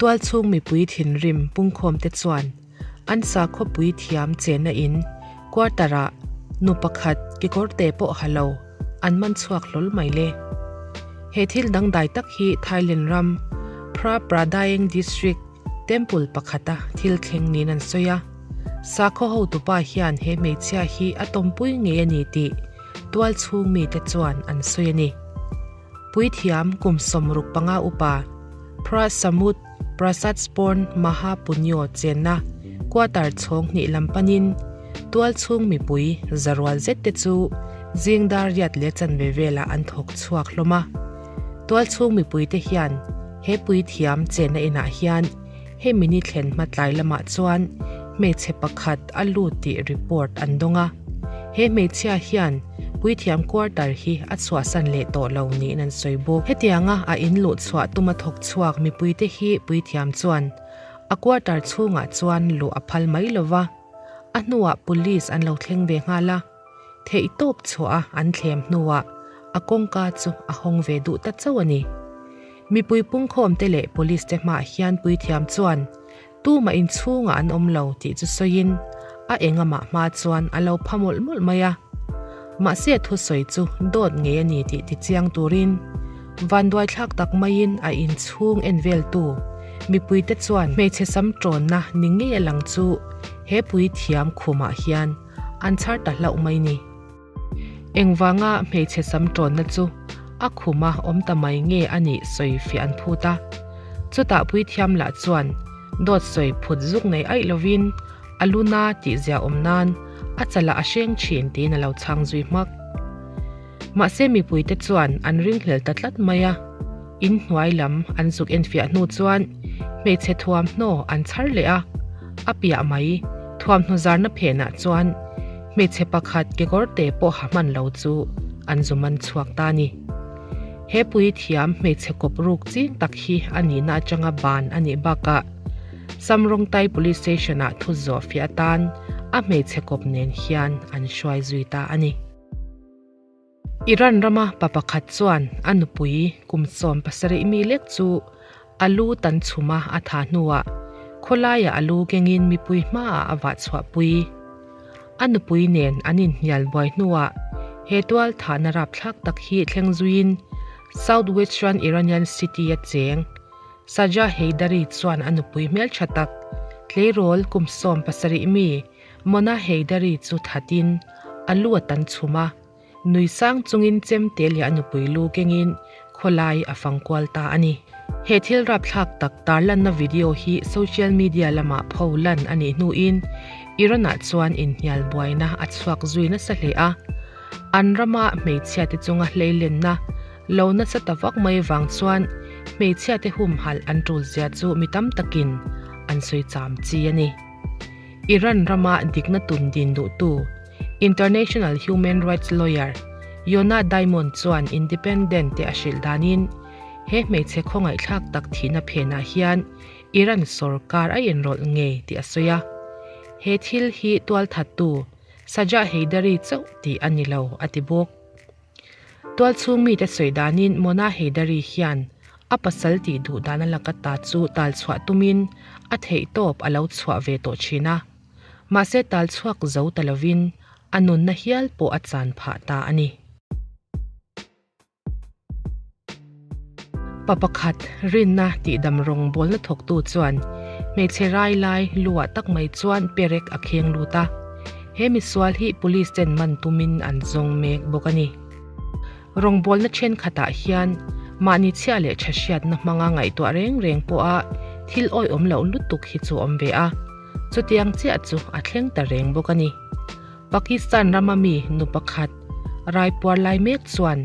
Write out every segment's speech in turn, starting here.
Tualchhung mipui thinrim pungkhawmte chuan an sakhaw puithiam chenna in quarter-ah nu pakhat kekawrte pawh ha lo an man chhuak hlawl mai le. He thil dangdai tak hi Thailand ram Phra Pradaeng District temple pakhata thil thleng niin an sawi a. Sakhaw hotupa hian he hmeichhia hi a tawmpui ngei a ni tih tualchhung mite chuan an sawi a ni. Puithiam kum 65 upa Phra Samut Prasatsporn Maha Punyo chenna quarter chhawng hnih lam panin tualchhung mipui zarual zet te chu zing dar riat leh chanve velah an thawk chhuak hlawm a. Tualchhung mipui te hian he puithiam chenna inah hian hemi ni thlen hma tlai lamah chuan hmeichhe pakhat a lut tih report an dawng a. He hmeichhia hian puithiam quarter hi a chhuahsan leh tawh lo niin an sawi bawk. Hetianga a in luh chhuah tuma thawk chhuak mipuite hi puithiam chuan a quarter chhungah chuan luh a phal mai lo va, a hnuah police an lo thleng ve nghal a, theihtawp chhuah a an thlem hnuah a kawngka chu a hawng ve duh ta chauh a ni. Mipui pungkhawmte leh police te hmaah hian puithiam chuan Tumah inchhungah an awm lo tih chu sawiin a engamah hma chuan a lo pha mawlh mawlh mai a. Mahse a thusawi chu dawt ngei a ni tih tichiang turin vanduaithlak tak maiin a inchhung en veltu mipuite chuan hmeichhe sam tawnna ni ngei a lang chu he puithiam khumah hian an chhar ta hlauh mai ni. Engvanga hmeichhe sam tawnna chu a khuma awm ta mai nge a nih sawi fiah an phut a. Chutah puithiam lah chuan dawt sawi phut zuk nei aih lovin a lu na tih zia awm nan a chalah a hreng thin tiin a lo chhang zui hmak. Mahse mipuite chuan an ringhlel ta tlat mai a, in hnuai lam an zuk enfiah hnu chuan hmeichhe thuamhnaw an chhar leh a, a piah mai thuamhnaw zarna phenah chuan Hmeichhe pakhat kekawrte pawh ha hman lo chu an zu man chhuak ta a ni. He puithiam hmeichhe kawp ruk ching tak hi a nihna atanga ban a nih bakah Samrawngtai Police Station-ah thu zawh fiah atan a hmeichhe kawp nen hian an hruai zui ta a ni. Iran rama pa pakhat chuan a nupui kum 70 mi lek chu a lu tan chhuma a tha hnuah khawlaiah a lu kengin mipui hmaah a vah chhuahpui. A nupui nen an inhnial buai hnuah he tual thahna rapthlak tak hi thleng zuiin South Western Iranian city a cheng Saja Heydari chuan a nupui hmeltha tak tleirawl kum 17 mi Mona Heydari chu thatin a lu a tan chhum a. Nui sang chungin chemte leh a nupui lu kengin khawlai a fang kual ta a ni. He thil rapthlak tak tarlanna video hi social media lamah pho lan a nih hnuin Iran-ah chuan inhnial buaina a chhuak zui nasa hle a. An rama hmeichhiate chunga hleilenna lo nasa ta vak mai vang chuan hmeichhiate humhalh an tul zia chu mi tam takin an sawi cham chi a ni. Iran rama dikna tun din duhtu International Human Rights Lawyer Yona Diamond chuan Independent te a hrilh danin he hmeichhe khawngaihthlak tak thihna phenah hian Iran sorkar a inrawlh ngei tih a sawi a. He thil hi tualthattu Sajah Heydari chauh tih a ni lo, a ti bawk. Tualchhung mite sawi danin Mona Heydari hian a pasal tih duh dan a laka ta chu tal chhuah tumin a theihtawp a lo chhuah ve tawh thin a. Mahse tal chhuak zo ta lovin a nunna hial pawh a chan phah ta a ni. Pa pakhat rinna tihdam rawngbawlna thawktu chuan hmeichhe rai lai luah tak mai chuan perek a kheng lut a. He misual hi police ten man tumin an zawng mek bawk a ni. Rawngbawlna thenkhatah hian mahni chhia leh tha hriatna hmanga ngaihtuah reng reng pawha thil awihawm loh lutuk hi chu awm ve a. Chutiang chiah chu a thleng ta reng bawk a ni. Pakistan rama mi nu pakhat raipuar lai mek chuan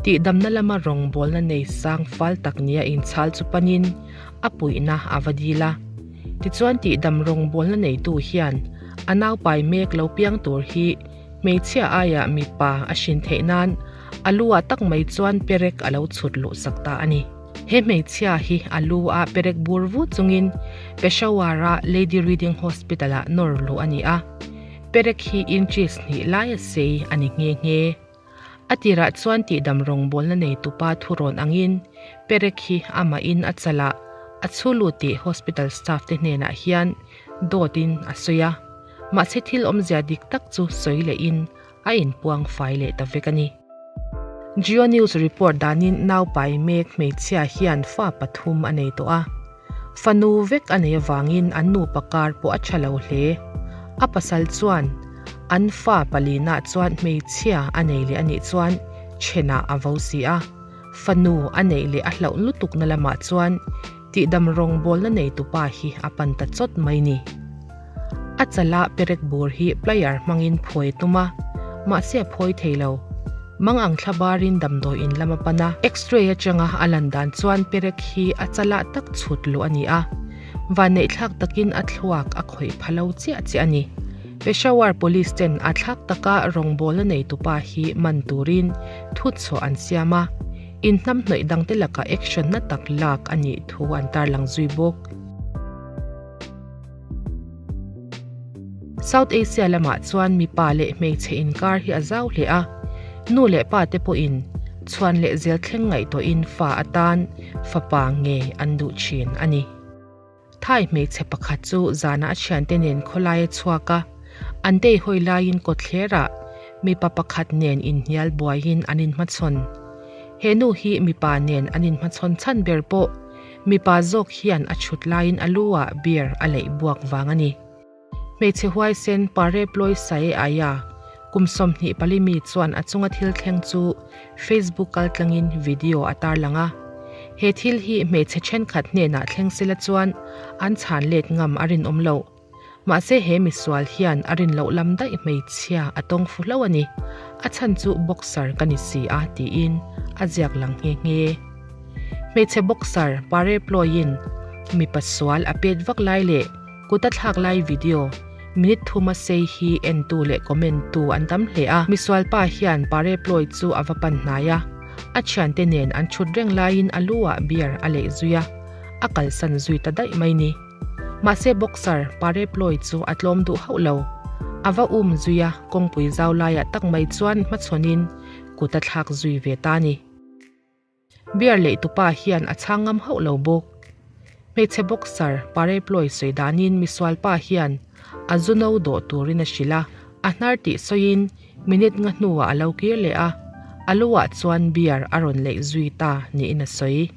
tihdamna lama rawngbawlna nei sang fal tak nia inchhal chu panin a puihna a va dil a. Tichuan tihdam rawngbawlna neitu hian a naupai mek lo piang tur hi hmeichhia aiah mipa a hrin theih nan a lu ah tak mai chuan perek a lo chhut luh sak ta a ni. He hmeichhia hi a lu a perek bur vu chungin Peshawar-a Lady Reading Hospital-ah nawr luh a ni a, perek hi inches hnih lai a sei a ni nghe nghe. A tirah chuan tihdam rawngbawlna nei tupa thurawn angin perek hi amahin a chalah a chhu lut tih hospital staff te hnenah hian dawtin a sawi a, mahse thil awmzia dik tak chu sawi lehin a inpuang fai leh ta vek a ni. Geo News report danin naupai mek hmeichhia hian fa pathum a nei tawh a, fanu vek a nei avangin an nupa kar pawh a tha lo hle. A pasal chuan an fa palinah chuan hmeichhia a nei leh a nih chuan thenah a vo si a, fanu a neih leh a hlauh lutukna lamah chuan tihdam rawngbawlna neitupa hi a pan ta chawt mai ni. A chala perek bur hi plier hmangin phawi a tum a, mahse a phawi thei lo. Mang ang thla barin damdawi in lam a pan a. X-ray atanga a lan dan chuan perek hi a chalah tak chhut luh a ni a, vanneihthlak takin a thluak a khawih pha lo chiah chiah a ni. Peshawar Police ten a thlak taka rawngbawlna neitupa hi man turin thutchhuah an siam a, inhnamhnawih dangte lakah action na tak lak a nih thu an tarlang zui bawk. South Asia lamah chuan mipa leh hmeichhe inkar hi a zau hle a, nu leh pa te pawhin chhuan leh zel thleng ngaihtuahin fa atan fapa ngei an duh thin a ni. Thai hmeichhe pakhat chu zanah a thiante nen khawlai a chhuak a, an tei hawi laiin kawtthlerah mipa pakhat nen inhnial buaiin an inhmachhawn. He nu hi mipa nen an inhmachhawn chhan ber pawh mipa zawk hian a chhut laiin a lu ah beer a leih buak vang a ni. Hmeichhe huaisen Pare Ploy Sae Aya, kum 24 mi chuan a chunga thil thleng chu Facebook kaltlangin video a tarlang a. He thil hi hmeichhe thenkhat hnenah thleng sela chuan an chhan let ngam a rinawm loh. Mahse he misual hian a rin loh lam daih hmeichhia a tawng fu hlo a ni. A chhan chu boxer ka ni si a tiin a ziak lang nghe nghe. Hmeichhe boxer Pare Ploy-in mipa sual a pet vak lai leh kut a thlak lai video minute thuma sei hi entu leh comment tu an tam hle a. Misual pa hian Pare Ploy chu a va pan hnai a, a thiante nen an thut reng laiin a lu ah beer a leih zui a, a kalsan zui ta daih mai ni. Mahse boxer Pare Ploy chu a tlawm duh hauh lo. A va um zui a, kawngpui zau laiah tak mai chuan hmachhawnin kut a thlak zui ve ta a ni. Beer leihtupa hian a chhang ngam hauh lo bawk. Hmeichhe boxer Pare Ploy sawi danin misualpa hian a zu no dawh turin a hrilh a, a hnar tih sawiin minute nga hnuah a lo kir leh a, a luah chuan beer a rawn leih zui ta niin a sawi.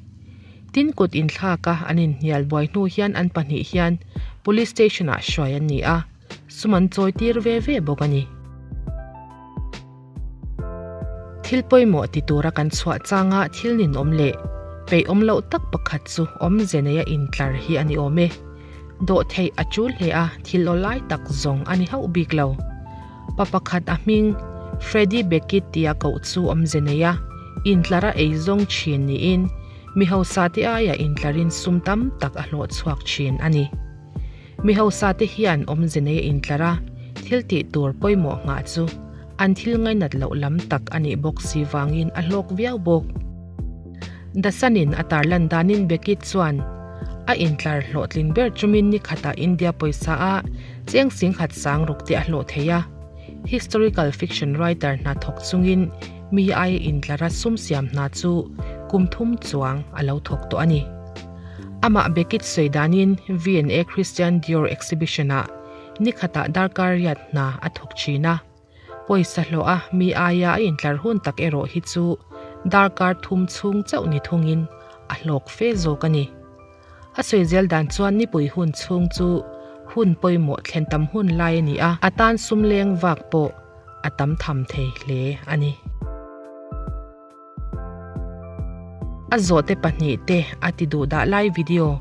Tin kut inthlak a an inhnial buai hnu hian an pahnih hian Police Station ah hruai an ni a, sum an chawi tir ve ve bawk a ni. Thil pawimawh ti tura kan chhuah changa thil ninawm leh peihawm loh tak pakhat chu awmze neia intlar hi a ni awm e. Dawhtheih a tul hle a, thil awlai tak zawng a ni hauh bik lo. Pa pakhat a hming Freddy Beckett tia koh chu awmze neia intlar a ei zawng thin niin mi hausa te aia intlarin sum tam tak a hlawh chhuak thin a ni. Mi hausa te hian awmze neia intlar a, thil tih tur pawimawh nghah chu an thil ngainat loh lam tak a nih bawk si vangin a hlawk viau bawk. The Sun in a tarlan danin Beckett chuan a intlar hlawhtling ber chumin ni khatah India pawisa a cheng singkhat sang ruk te a hlawh thei a. Historical fiction writer hna thawk chungin mi aia intlara sum siam hna chu kum thum chuang a lo thawk tawh a ni. Amah Beckett sawi danin V&A Christian Dior exhibition-ah ni khatah darkar riat hna a thawk thin a. Pawisa hlawh a mi aia a intlar hun tak erawh hi chu darkar thum chhung chauh ni thungin a hlawk fe zawk a ni. A sawi zel dan chuan nipui hun chhung chu hun pawimawh thlen tam hun lai a ni a, a tan sum leng vak pawh a tam tham thei hle a ni. A zawhte pahnihte a ti duh dah lai video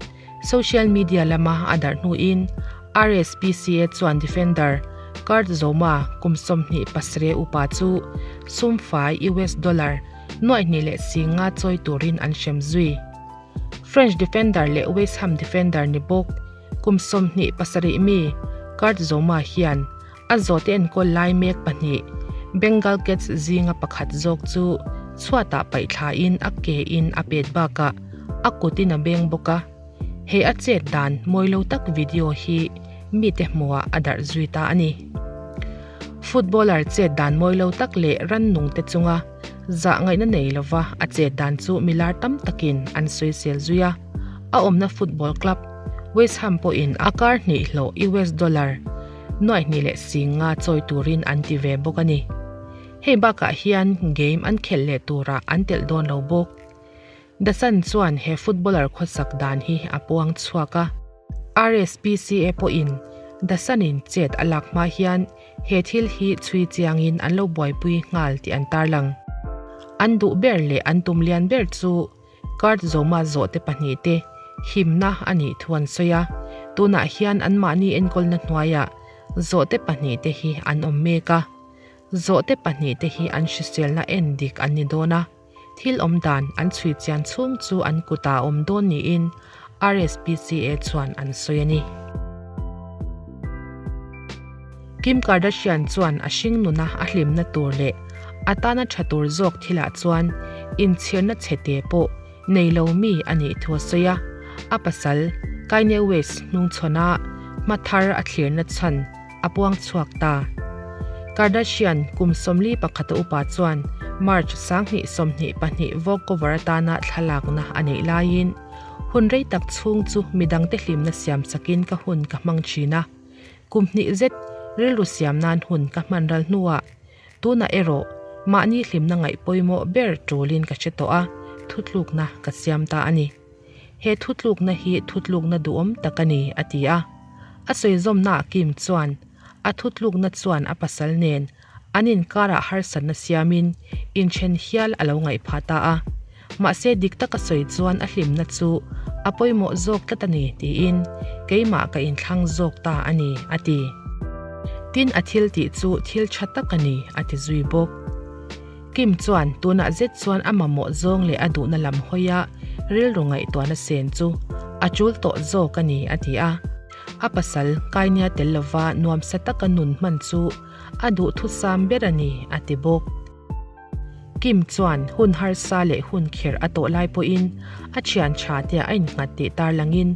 social media lama a darh hnuin RSPCA chuan defender Kurt Zouma kum 27 upa chu sum fai US dollar nuaihnih leh singa chawi turin an hrem zui. French defender leh West Ham defender ni bawk kum 27 mi Kurt Zouma hian A zawhte enkawl lai mek pahnih, Bengal Cats zinga pakhat zawk chu chhuatah paih thlain a ke in a pet bakah a kutin a beng bawk a. He a chet dan mawi lo tak video hi mite hmuhah a darh zui ta a ni. Footballer chet dan mawi lo tak leh rannungte chunga zah ngaihna nei lova a chet dan chu milar tam takin an sawisel zui a. A awmna football club West Ham pawhin a kar hnih hlawh US dollar nuaih hnih leh sing nga chawi turin an ti ve bawk a ni. Hei bakah hian game an khelh leh turah an telh dawn lo bawk. The Sun chuan he footballer khawsak dan hi a puang chhuak a. RSPCA pawhin The Sun in chet a lak hma hian he thil hi chhui chiangin an lo buaipui nghal tih an tarlang. An duh ber leh an tum lian ber chu Kurt Zouma zawhte pahnihte himna a nih thu an sawi a, tunah hian anmahni enkawlna hnuaiah zawhte pahnihte hi an awm mek a. Zawhte pahnihte hi an hriselna en dik an ni dawn a, thil awm dan an chhui chian chhung chu an kutah a awm dawn niin RSPCA chuan an sawi a ni. Kim Kardashian chuan a hring nuna a hlimna tur leh a tana tha tur zawk thilah chuan inchhirna chhete pawh nei lo mi a nih thu a sawi a, a pasal Kanye West hnungchhawn-a hma thar a thlirna chhan a puang chhuak ta. Kardashian kum 41 a upa chuan March 2022 Vogue cover atana thlalakna a neih laiin hun rei tak chhung chu midangte hlimna siam sakin ka hun ka hmang thin a. Kum hnih zet rilru siam nan hun ka hman ral hnuah tunah erawh mahni hlimna ngaih pawimawh ber tulin ka hre tawh a, thutlukna ka siam ta a ni. He thutlukna hi thutlukna duhawm tak a ni, a ti a. A sawizawmnaah Kim chuan a thutlukna chuan a pasal nen an inkarah harsatna siamin inthen hial a lo ngaih phah ta a. Mahse dik taka sawi chuan a hlimna chu a pawimawh zawk tlat a ni tiin keimah ka inthlang zawk ta a ni, a ti. Tin a thil tih chu thil tha tak a ni, a ti zui bawk. Kim chuan tunah zet chuan a mamawh zawng leh a duhna lam hawia rilru ngaihtuahna sen chu a tul tawh zawk a ni, a ti a. A pasal Kainia tel lova nuamsa taka nun hman chu a duhthusam ber a ni, a ti bawk. Kim chuan hun harsa leh hun kherh a tawh lai pawhin a thian tha te a innghat tih tarlangin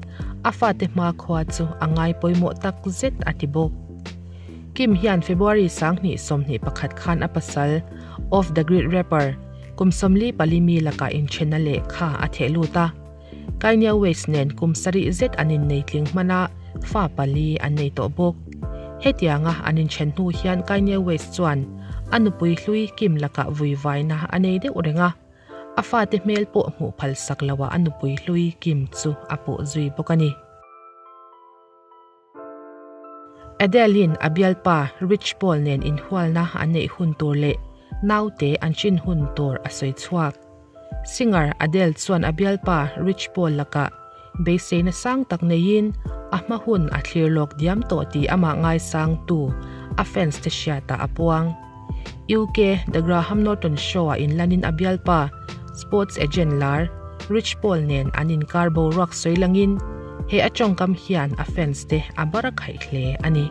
a fate hmakhua chu a ngai pawimawh tak zet a ti bawk. Kim hian February 2021 khan a pasal, Off The Grid rapper, kum 44 mi lakah inthenna lehkha a theh lut a. Kanye West nen kum sarih zet an innei tling hman a, fa pali an nei tawh bawk. Hetianga an inthen hnu hian Kanye West chuan a nupui hlui Kim lakah vuivaina a nei deuh reng a, a fate hmel pawh hmuh phal sak loah a nupui hlui Kim chu a pawh zui bawk a ni. Adele-in a bialpa Rich Paul nen inhualna an neih hun tur leh naute an hrin hun tur a sawi chhuak. Singer Adele chuan a bialpa Rich Paul lakah beiseina sang tak neiin a hma hun a thlir lawk diam tawh tih amah ngaisangtu a fans te hriatah a puang. UK The Graham Norton Show-ah inlanin a bialpa sports agent lar Rich Paul nen an inkar boruak sawi langin he a tawngkam hian a fans te a bar a khaih hle a ni.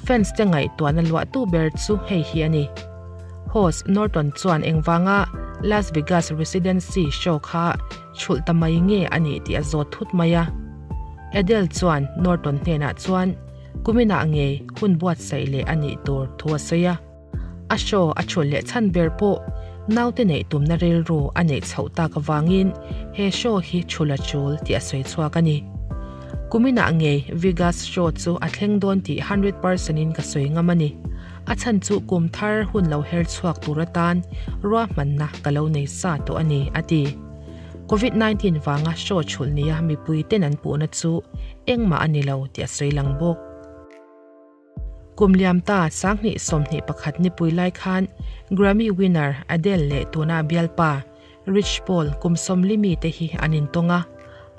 Fans te ngaihtuahna luahtu ber chu hei hi a ni. Host Norton chuan engvanga Las Vegas Residency show kha chhulh ta mai nge a nih tih a zawt thut mai a. Adele chuan Norton hnenah chuan Kuminah ngei hun buatsaih leh a nih tur thu a sawi a. A show a chhulh leh chhan ber pawh naute neih tumna rilru a neih chhoh tak avangin he show hi chhul a chul tih a sawi chhuak a ni. Kuminah ngei Vegas show chu a thleng dawn tih 100% in ka sawi ngam a ni. A chhan chu kum thar hun lo her chhuak tur atan ruahmanna ka lo nei sa tawh a ni, a ti. Covid 19 vanga show chhulh nia mipui ten an puhna chu engmah a ni lo tih a sawi lang bawk. Kum liam ta 2021 nipui lai khan Grammy winner Adele leh tuna bialpa Rich Paul kum 40 mi te hi an intawng a,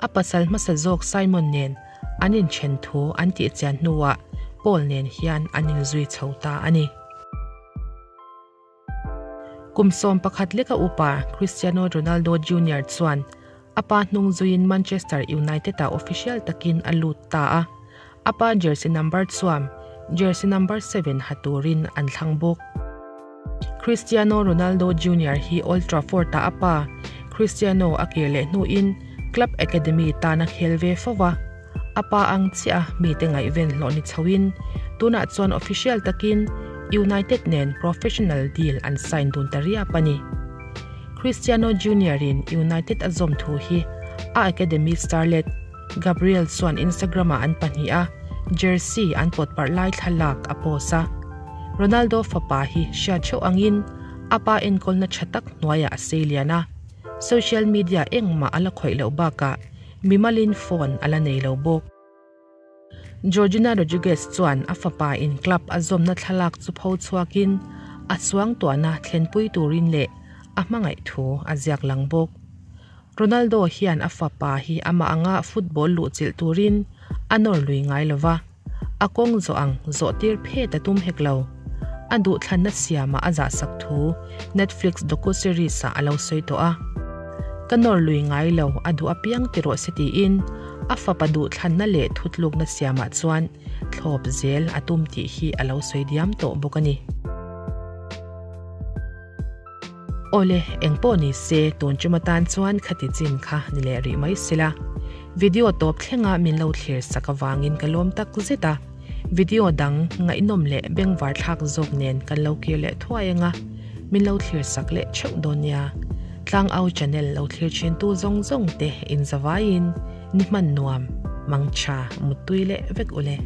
a pasal hmasa zawk Simon nen an inthen thu an tihchian hnuah Paul nen hian an inzui chho ta a ni. Kum 11 leka upa Cristiano Ronaldo Junior chuan a pa hnung zuiin Manchester United-ah official takin a lut ta a, a pa jersey number chuam jersey number 7 ha turin an thlang bawk. Cristiano Ronaldo Junior hi Old Trafford-ah a pa Cristiano a kir leh hnuin club academy tan a khel ve fo va, A pa ang chiah a mite ngaihven hlawh ni chhoin tunah chuan official takin United nen professional deal an sign dun ta riap a ni. Cristiano Junior-in United a zawm thu hi a academy starlet Gabriel chuan Instagram-ah an pahniha jersey an pawt parh lai thlalak a post a. Ronaldo fapa hi hriat theuh angin a pa enkawlna tha tak hnuaiah a sei lian a, social media engmah a la khawih loh bakah mimalin phone a la nei lo bawk. Georgina Rodriguez chuan a fapa in club a zawmna thlalak chu pho chhuakin a chuangtuahna thlenpui turin leh a hmangaih thu a ziak lang bawk. Ronaldo hian a fapa hi amah anga football luhchilh turin a nawr lui ngai lova, a kawng zawh ang zawh tir phet a tum hek lo. A duhthlanna siamah a zahsak thu Netflix docu-series ah a lo sawi tawh a. Ka nawr lui ngai lo, a duh apiang ti rawh se tiin a fapa duhthlanna leh thutlukna siamah chuan thlawp zel a tum tih hi a lo sawi diam tawh bawk a ni. Awle, engpawh ni se, tun tum atan chuan khati chin kha ni leh rih mai sela. Video tawp thlenga min lo thlir sak avangin ka lawm tak zet a, video dang ngaihnawm leh bengvar thlak zawk nen kan lo kir leh thuai anga min lo thlir sak leh theuh dawn nia. Tlangau channel lo thlir thin tu zawng zawng te inzavaiin ni hman nuam, mangtha, muttui leh vek ule.